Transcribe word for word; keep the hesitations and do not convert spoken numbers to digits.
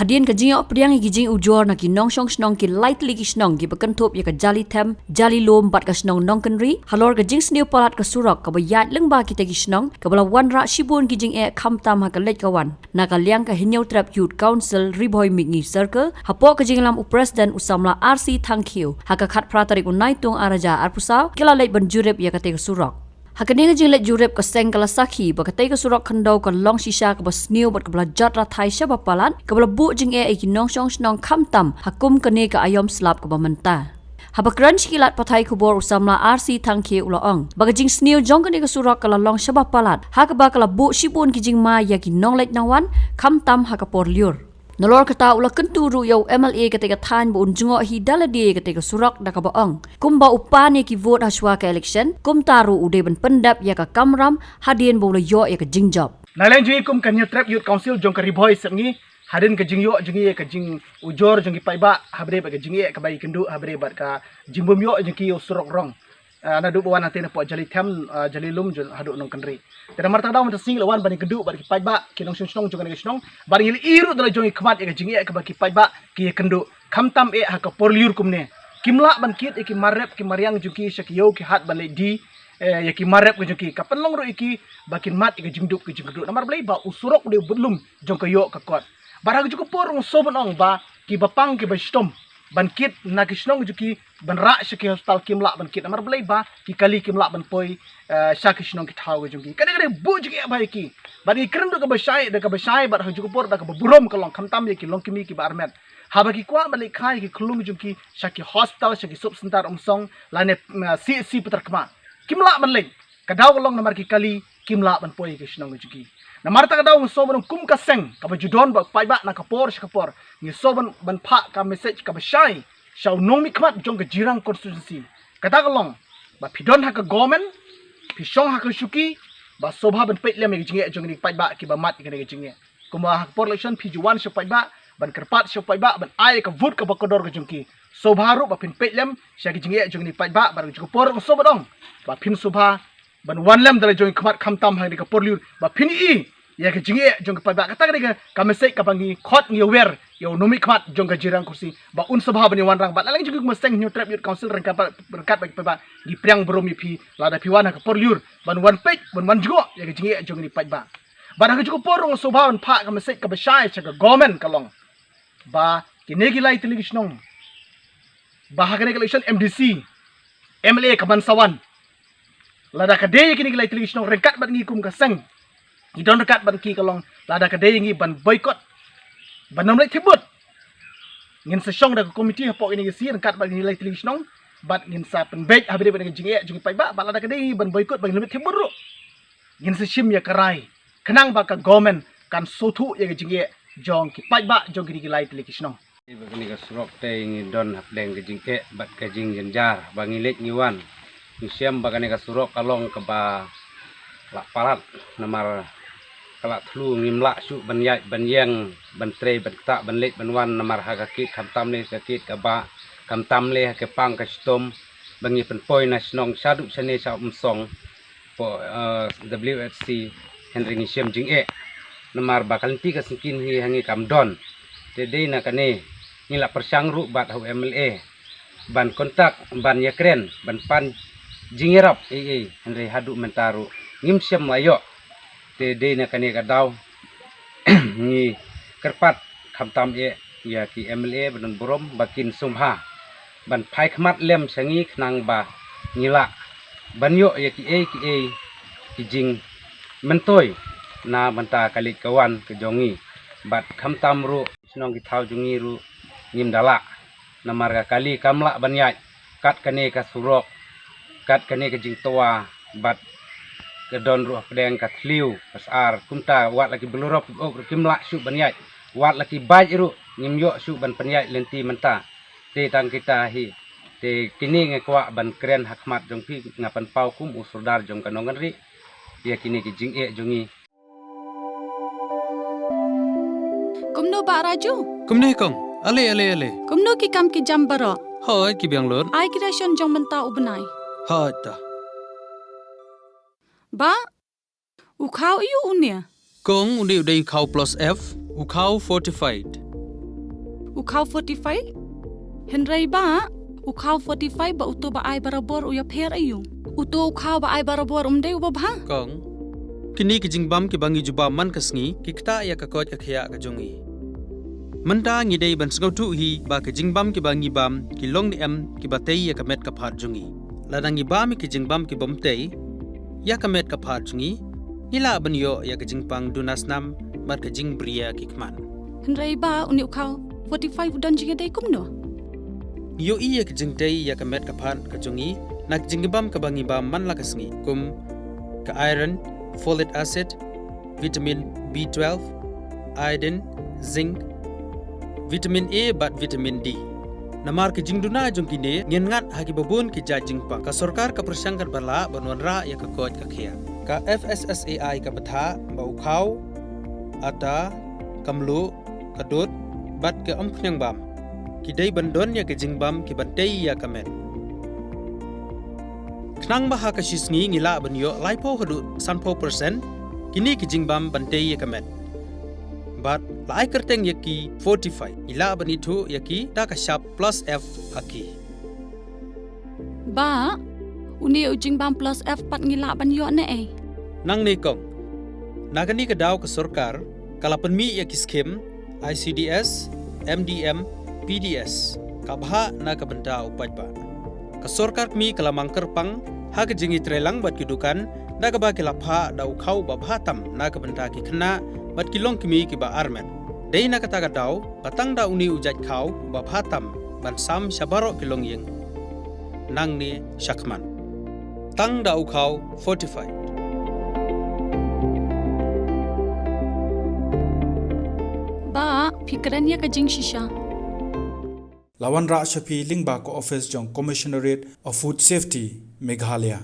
Hadien ka jingïoh pdiang ïa ki jingujor na ki nongshong shnong ki lai tylli ki shnong kiba kynthup ïa ka Jali Them, Jali Lum bad ka shnong Nongkynrih, halor ka jingsniew palat ka surok kaba ïaid lyngba kita ki shnong, kaba la wanrah shibun ki jingeh khamtam ha ka leit ka wan na ka liang ka Hynñiewtrep Youth Council Ri Bhoi Mihngi Circle, hapoh ka jingïalam u President u samla R C Thangkhiew, ha ka khatphra tarik u Naitung arhajar arphew saw, ki la leit ban jurip ïa katei ka surok. Ha kane ka jingleit jurip, ka seng ka la sakhi ba katei ka surok khyndew ka long shisha kaba sniew bad kaba la jot rathai shaba palat, kaba la buh jingeh ïa ki nongshong shnong khamtam ha kum kane ka aïom slap kaba mynta. Haba kren sha ki lad pathai khubor, u samla R C Thangkhiew u la ong ba ka jingsniew jong kane ka surok ka la long shaba palat, ha kaba ka la buh shibun ki jingma ïa ki nongleit nongwan, khamtam ha ka por lyiur. Nalor kata, u la kyntu ruh ïa u M L A katei ka thaiñ ba un jngoh hi da lade ïa katei ka surok, da kaba ong, kumba u pan ïa ki vote hashwa ka election, kumta ruh u dei ban pyndep ïa ka kamram hadien ba u la ïoh ïa ka jingjop. Na liang jong ngi kum ka Hynñiewtrep Youth Council jong ka Ri Bhoi Sepngi, hadien ka jingïoh jong ngi ïa ka jingujor jong ki paidbah ha bynta ka jingeh kaba ïakynduh ha bynta ka jingbymïoh jong ki ïa u surok rong, ah, naduh ba wan hangtei napoh Jali Them, ah, Jali Lum, jong haduh Nongkynrih. Te namar kata ka daw mynta sngi la wan ban ïakynduh bad ki paidbah, ki nongshong shnong jong kane ka shnong, bad ngi la ïohi ruh da la jong ngi khmat ïa ka jingeh kaba ki paidbah ki ïakynduh, khamtam eh ha ka por lyiur kumne. Kim lah ban kit ïa ki mar rep ki mar riang jong ki sha ki ïew ki hat ban leit die, eh, ïa ki mar rep ki jong ki. Ka pynlong ruh ïa ki ba kin mad ïa ka jingdup ka jingkyrduh. Namar balei? Ba u surok u dei u budlum jong ka ïoh ka kot. Bad ha kajuh ka por ruh nga sngew ban ong ba kiba pang kiba shitom ban kit na ki shnong jong ki ban rah sha ki hospital kim lah ban kit. Namar balei? Ba ki kali kim lah ban poi, eh, sha ki shnong ki thaw ki jong ki. Kane ka dei buh jingeh bha ïa ki. Bad ngi kren da kaba shai, da kaba shai, bad ha kajuh ka por da kaba burom ka long, khamtam ïa ki longkmie kiba armet. Haba ki kwah ban leit kha ïa ki khyllung jong ki sha ki hospital, sha ki sub center umsong, lane, mm, C H C Patharkhmah, kim lah ban leit. Ka daw ka long namar ki kali kim lah ban poi ïa ki shnong ki jong ki. Namar kata ka daw nga sngew ban ong kum ka seng kaba ju don bad paidbah na ka por sha ka por, ngi sngew ban, ban phah ka message kaba shai sha u nongmihkhmat jong ka Jirang constituency. Kata ka long ba phi don ha ka government, phi shong ha ka shuki, ba sngewbha ban peit lem ïa ka jingeh jong kine ki paidbah kiba mad ïa kane ka jingeh. Kumba ha ka por election phi ju wan sha paidbah ban kyrpad sha paidbah ban ai ka vote kaba kordor ka jong ki. Sngewbha ruh ba phin peit lem sha ki jingeh jong kine ki paidbah, bad ha kajuh ka por nga sngew ban ong ba phin sngewbha ban wan lem da la jong ki khmat khamtam ha kane ka por lyiur ba phin ïohi ïa ka jingeh jong ki paidbah. Kata ka dei ka, ka message kaba ngi khot ngi wer ïa u nongmihkhmat jong ka Jirang constituency ba un sngewbha ban ïa wanrah, bad la leng jong ngi kum ka seng Hynñiewtrep Youth Council ryngkat, ryngkat bad ki paidbah ngi pdiang burom ïa phi lada phi wan ha ka por lyiur ban wan peit, ban wan jngoh ïa ka jingeh jong kine ki paidbah. Bad ha kajuh ka por ruh nga sngewbha ban phah ka message kaba shai sha ka government ka long ba kine ki lai tylli ki shnong, ba ha kane ka election M D C, M L A ka ban sa wan. Lada ka dei ïa kine ki lai tylli ki shnong ryngkat bad ngi kum ka seng, ngi don ryngkat bad ki ka long, lada ka dei ïa ngi ban boycott, ban ym leit thep vote, ngin sa shong da ka komiti hapoh kine ki C ryngkat bad kine ki lai tylli ki shnong, bad ngin sa pynbeit ha bynta ka jingeh jong ki paidbah, bad lada ka dei ïa ngi ban boycott, ban ym leit thep vote ruh, ngin sa shim ïa ka rai khnang ba ka government kan sngewthuh ïa ka jingeh jong ki paidbah jong kine ki lai tylli ki shnong. Ba kane ka surok te ngi don hapdeng ka jingeh bad ka jingjynjar, ba ngi leit ngi wan ngi shem ba kane ka surok ka long kaba la palat, namar ka la thlu, ngim lah shuh ban ïaid ban ïeng, ban trei ban ktah, ban leit ban wan, namar ha ka kit khamtam lei ka kit kaba, khamtam lei ha ka pang ka shitom, ba ngi pynpoi na shnong shaduh shane sha umsong, hapoh, eh, W H C, hynrei ngi shem jingeh namar ba ka lynti ka syngkien hi ha ngi kam don. Te dei na kane ngi la pyrshang ruh bad ha u M L A ban contact, ban ïakren, ban pan jingïarap ei ei, hynrei haduh mynta ruh ngim shem la ïoh. Te dei na kane ka daw ngi kyrpad khamtam eh ïa ki M L A ba don burom ba kin sngewbha ban phai khmat lem sha ngi khnang ba ngi lah ban ïoh ïa kiei kiei ki jingmyntoi na bynta ka leit ka wan ka jong ngi. Bad khamtam ruh shnong ki thaw jong ngi ruh ngim da lah, namar ka kali kam lah ban ïaid kat kane ka surok, kat kane ka jingtwa, bad ka don ruh hapdeng ka thliew ka sar, kumta wat la ki Bolero pickup ruh kim lah shuh ban ïaid, wat la ki bike ruh ngim ïoh shuh ban pynïaid lynti mynta. Te tang kita hi, te kine nga kwah ban kren ha khmat jong phi, nga pynpaw kum u sordar jong ka Nongkynrih ïa kine ki jingeh jong ngi. Kumno Bah Raju? Kumne kong, ale ale ale. Kumno ki kam ki jam baroh? Hoi, ki biang lut. Ai ki ration jong mynta u bnai. Hoi ta. Bah, u khaw aiu une? Kong, une u dei u khaw plus F, u khaw fortified. U khaw forty-five? Hynrei ba, u khaw forty-five ba uto ba ai barabor u ïapher aïu? Uto u khaw ba ai barabor um dei uba bha? Kong, kine ki jingbam kiba ngi ju bam man ka sngi ki ktah ïa ka koit ka khiah ka jong ngi. Mynta ngi dei ban sngewthuh hi ba ki jingbam kiba ngi bam ki long ne em kiba tei ïa ka met ka phad jong ngi. Lada ngi bam ïa ki jingbam kibym tei ïa ka met ka phad jong ngi, ngi lah ban ïoh ïa ka jingpang duna snam bad ka jingbriew ki khmat. Hynrei ba, une u khaw forty-five u don jingïadei kumno? Ngi ïohi ïa ka jingtei ïa ka met ka phad ka jong ngi na ka jingbam kaba ngi bam man la ka sngi, kum ka iron, folic acid, vitamin B twelve, iodine, zinc, vitamin A bad vitamin D. Namar ka jingduna jong kine, ngin ngat ha kiba bun ki jait jingpang. Ka sorkar ka pyrshang katba lah ban wanrah ïa ka koit ka khiah. Ka F S S A I ka batai ba u khaw, ata, ka mluh, ka dud bad ka umphniang bam ki dei ban don ïa ki jingbam kiban tei ïa ka met. Khnang ba ha ka shi sngi ngi lah ban ïoh laiphew haduh sanphew percent kine ki jingbam ban tei ïa ka met. Bad la ai kyrteng ïa ki forty-five, ngi lah ban ithuh ïa ki da ka shap plus F ha ki. Ba, une u jingbam plus F pat ngi lah ban ïoh ne ei? Nangne kong, na kane ka daw ka sorkar ka la pynmih ïa ki skim I C D S, M D M, P D S, ka bhah na ka bynta u paidbah. Ka sorkar kmie ka la mang kyrpang ha ka jingïatreilang bad ki dukan da kaba ki la phah da u khaw ba bha tam na ka bynta ki khynnah bad ki longkmie kiba armet. Dei na kata ka daw ba tang da une u jait khaw ba bha tam ban sam sha baroh ki longïing nangne shakhmat. Tang da u khaw forty-five. Ba, phi kren ïa ka jingshisha. La wanrah sha phi lyngba ka office jong Commissionerate of Food Safety, Meghalaya.